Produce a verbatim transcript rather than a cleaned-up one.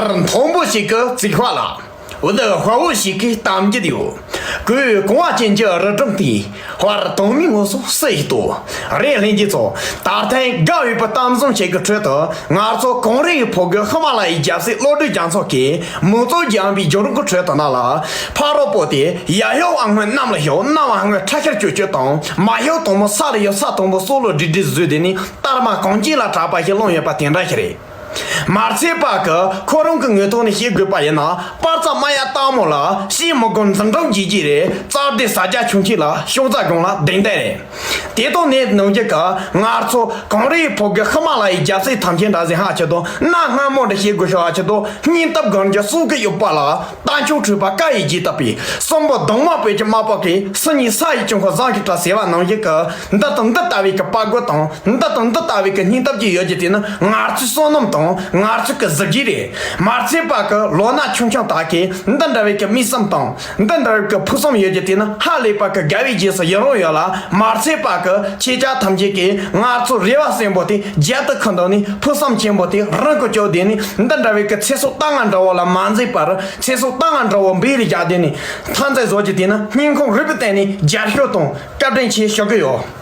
མཐོན་པོ་ཞིག་གི་རྩིག་པ་ལ། འུ་དུ་དཔའ་བོ་ཞིག་གི་གཏམ་རྒྱུད་ཡོད། གོས་གོང་བ་ཅན་གྱི་རི་སྒྲོམ་དེའི་བར། དོན་མེད་ངོ་སོ་སུ་ཡིས་རྟོགས། རེད། ལྷན་རྒྱས་ཚོ། ད་ཐེངས་དགའ་འོས་པའི་གཏམ་བཟང་ཞིག་གི་ཁྲོད་དུ། ང་ཚོ་གངས་རི་ཡི་ཕུག་གི་ཧི་མ་ལ་ཡའི་རྒྱལ་སྲས་བློ་གྲོས་རྒྱ་མཚོ་གིས་མུ་ཙོ་རྒྱལ་པོའི་རྒྱུད་རིམ་གྱི་ཁྲོད་དུ་ན་ལ་ཕ་རོལ་པོ་དེ་ཡ་ཡོ་ཨ་སྔོན་གནམ་ལ་ཤོག། གནམ་ཨ་སྔོན་ཁྲ་ཤར་ཅོ་ཅོ་དང་། མ་ཤོག་དང་པོ་ས་ལ་ཡོད། ས་དང་པོ་སོ་ལོ་སྒྲིལ་སྒྲིལ་བཟོས་དེ་ནི་སྟར་མ་གངས་ཅན་ལ་གྲགས་པ་ཞིག་ལོང་ཡོད་པ་དེ་འདྲ་ཞིག་རེད། མར་ཚེ་པ་གིས་ཁོ་རང་གི་ངོས་ཐོག་ནས་བཤད་དགོས་པ་ཡིན་ན། པར་རྩ་རྨ་ཡ་སྟག་མོ་ལ་ཤེས་མི་དགོས་འཛིན་གྲོགས་བྱེད་ཀྱི་རེད། རྩ་དེ་ཟ་རྒྱ་ཆུང་ཆུང་ལ་ཤོག་རྩ་སྒང་ལ་གདེང་གདེང་རེད། དེ་དང་ནས་ནང་བཞིན་གྱི་ང་ཚོ་གངས་རིའི་ཕུག་གི་ཧི་མ་ལ་ཡའི་རྒྱལ་སྲས་ཐམས་ཅད་འདྲ་ཟིན་ཧ་ཆེ་དང་གནའ་སྔ་མོ་འདྲ་བཤད་དགོས་ཤོག་ཧ་ཆེ་དང་སྙིང་སྟོབས་སྒང་གི་སྲོག་གི་དབྱུག་པ་ལ། རྟ་མཆོག་ཁྲོས་པ་ཀ་ཡི་རྗེས་བཏབ་པའི་གསོན་པོ་གདོང་མ་སྤོས་ཀྱི་དམར་པོ་གིས་སུ་ཉིད་ས་ཡི་ཅུང་ཁོ་བཟང་གི་གྲ་ཟེར་བ་ནང་བཞིན་གྱི་འདི་དང་འདི་ལྟ་བུའི་གི་དཔའ་རྒོད་དང་། འདི་དང་འདི་ལྟ་བུའི་གི་སྙིང་སྟོབས་ཀྱི་ཡོད་རྒྱུ་དེ་ནི་ང་ཚོའི་བསོད་ནམས་དང་ང་ཚོའི་གི་གཟི་བརྗིད་རེད། མར་ཚེ་པ་གི་ལོ་ན་ཆུང་ཆུང་དག་གིས་འདི་འདྲ་བའི་གི་དམིགས་བསམ་དང་འདི་འདྲ་བའི་གི་ཕུགས་བསམ་ཡོད་རྒྱུ་དེ་ནི་ཧ་ལས་པ་གི་དགའ་བའི་རྗེས་སུ་ཡི་རང་ཡོད་ལ། མར་ཚེ་པ་གི་ཁྱེད་ཅག་ཐམས་ཅད་ཀྱིས་ང་ཚོ་རེ་བ་གསོན་པོ་དེ་རྒྱལ་དུ་ཁུར་འདུག་ནས། ཕུགས་བསམ་ཆེན་པོ་དེ་རང་གི་སྐྱོབ་བསྡད་ནས། འདི་འདྲ་བའི་གི་ཚེ་སྲོག་རྟ་རྔ་འདྲ་བོ་ལ་མ་འཛེམས་པར་ཚེ་སྲོག་རྟ་རྔ་འདྲ་བོ་འབུས་ལ་རྒྱག་བསྡད་ནས། ཐང་རྩེ་བཟོ་རྒྱུ་དེ་ནི་སྙིང་ཁོང་རུས་པའི་གཏིང་ནས་རྒྱབ་སྐྱོར་དང་བཀའ་དྲིན་ཆེ་ཞུ་གི་ཡོད།